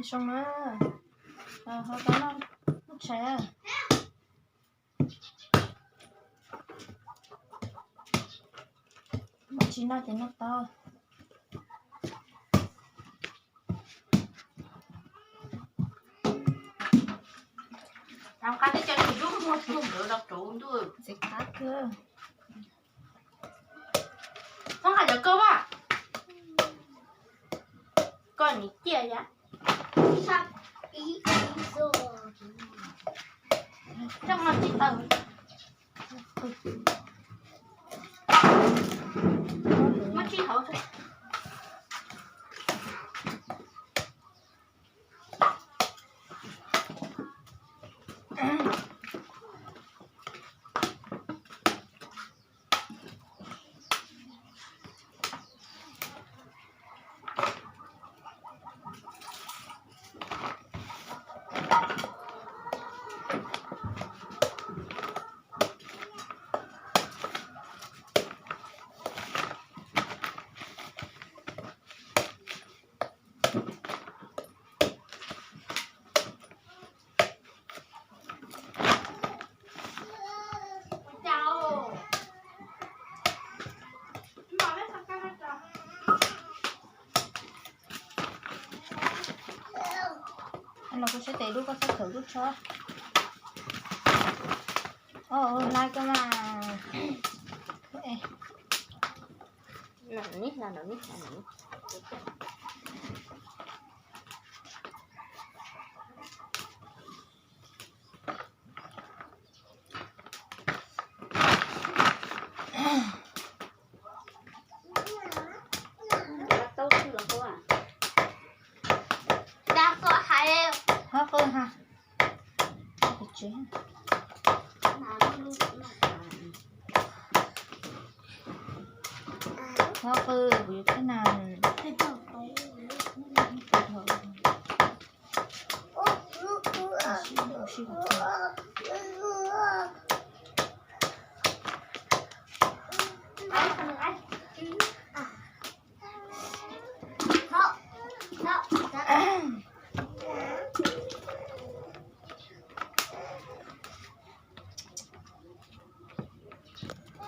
Zoo na, ho tau noj tshais. Tsis noj ces noj tau. Qab teb cov tus dub muag tuag nkawd los rau ntuj. Txiv qab kawg. Txhob nqa cov koj vaj. Koj nim ciaj yam. Coj nqa tib taws. Muab tsib hauv. Los kuv saib tes dub koj txhob khawm lub tsho. Hlais koj mas. Qhov qw ha. Qhov qw kuv yuav thiab na.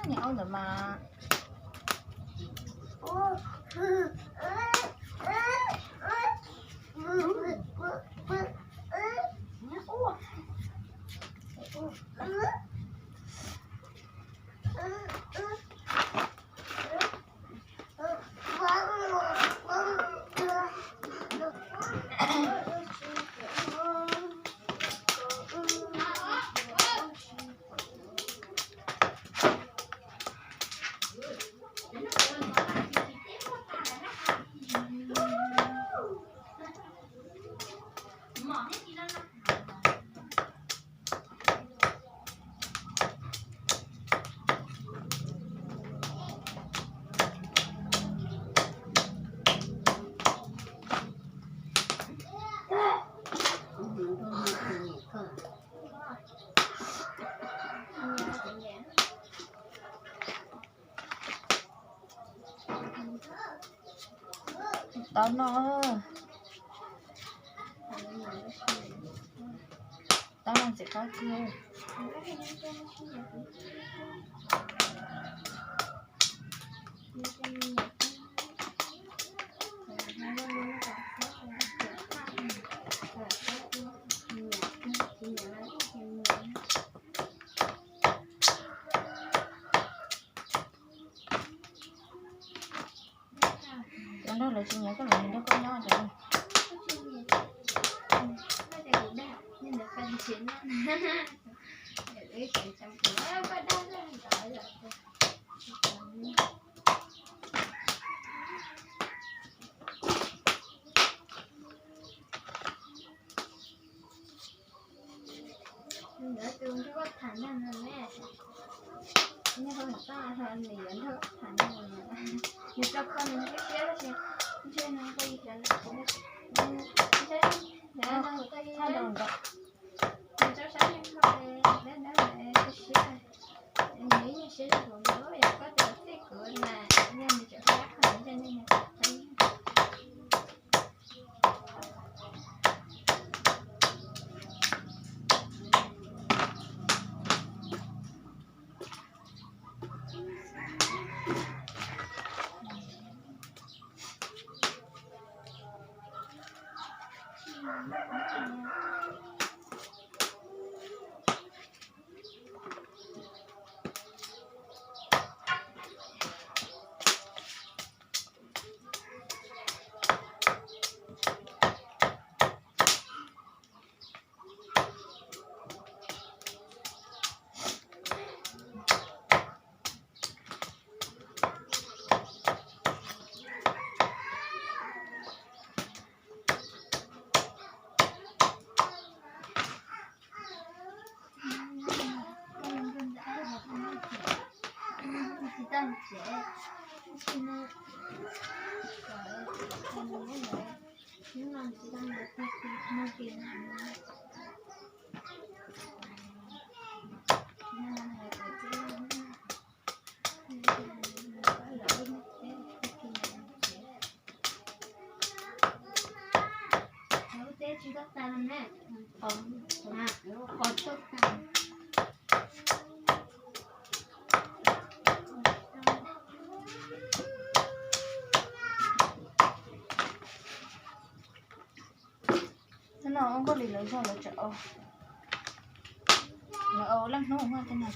Niam au ntawm mas. Tau no, tau no txiv qab kiag. Cov nrog lawv tsis nyiam koj los nrog koj nyob cov. Ntawd tus nrog koj tham ntag no ne. Nws ho txaj ho nws yuav nrog koj tham ntag no. Nws tso kho nws ntshe siab tab sis ntshe nws nqis sawv ntawm kuv. Ntshe nws nqis sawv ntawm nws tso saib nws kho neb neb siab. Nws ib nyuag siab rau kuv nws yog koj tus txij kuv na, yog nws tseem kho kho nws ntshe nws nqis sawv ntawm. Hnub no ua nkauj li lawv zog lawv tseem ua, lawv ua leej hnub ua tej no.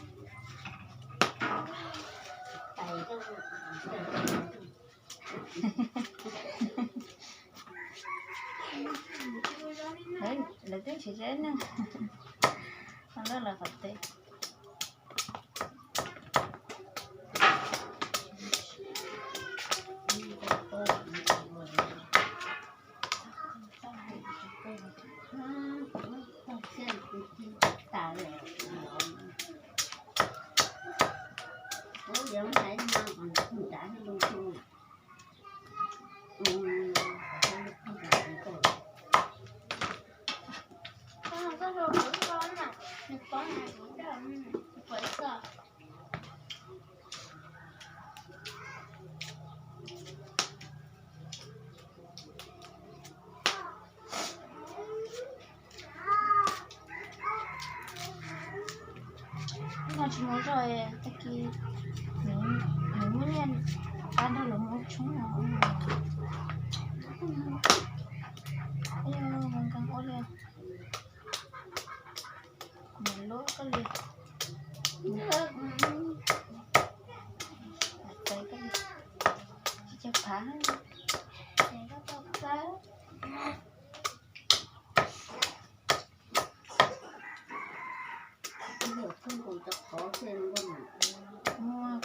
Lawv twb nrhiav zeb neeg, lawv lawv qhov teb. No tsis muaj zog, tag kis nws muab nyiaj pab nrog lawv mus ua tshoob no. Ua li, mus lub koj li, txawv koj li, tsis cog phav.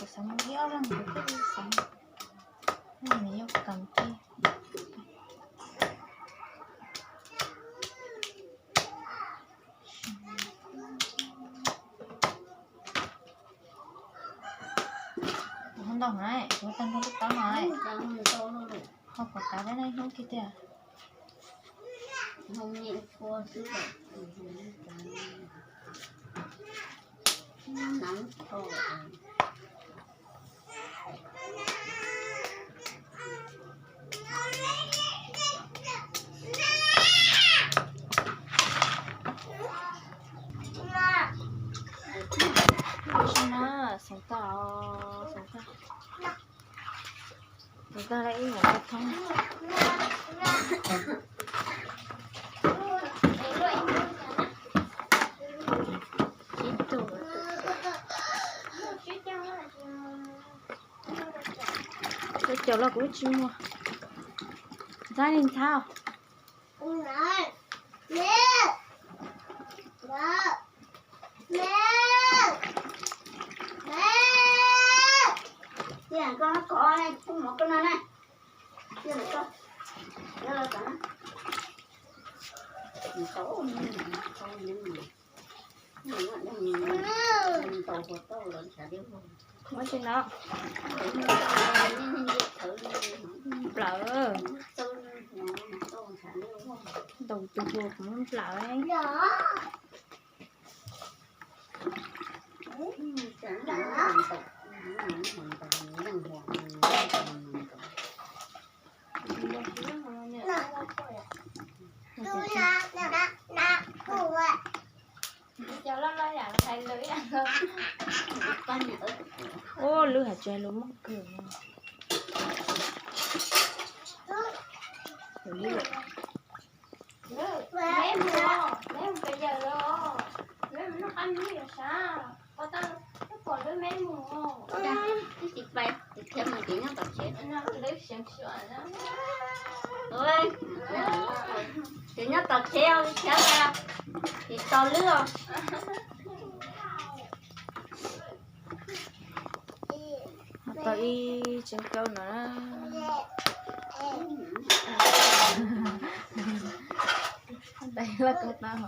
Kuv xav muaj ib ob leeg kuv thiaj li xav, nws yog kam kiag. Kuv ho ntau na, kuv tag nrho lub taub no, ho kom kav peb hnub kiag tiag. Xov tag, xov tag, xov tag la ib yam thoob. Cov los kuv tsis muag. Ntxhab li ntxhab. Koj kov pub mov koj no na. Muab tsis no. Nplaws. Ntaus tus hlua kuv muab nplaws. Ua lwm hais tias lus Hmoob kawg. Ces nyob tom tsev os, li thiab a, ces tos lwb os. Tau ib tsev nkauj no. Dais laj koj tau,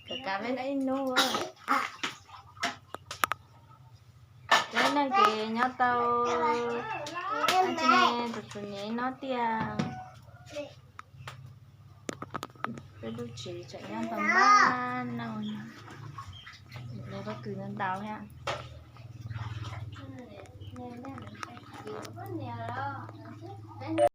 kawm kav peb ib hnub. Peb neej ces nyob tau, tus tswv niam no tiag. Peb lub tsev tseem nyob tau npab no, lawv pob kws ntau ntau thiab.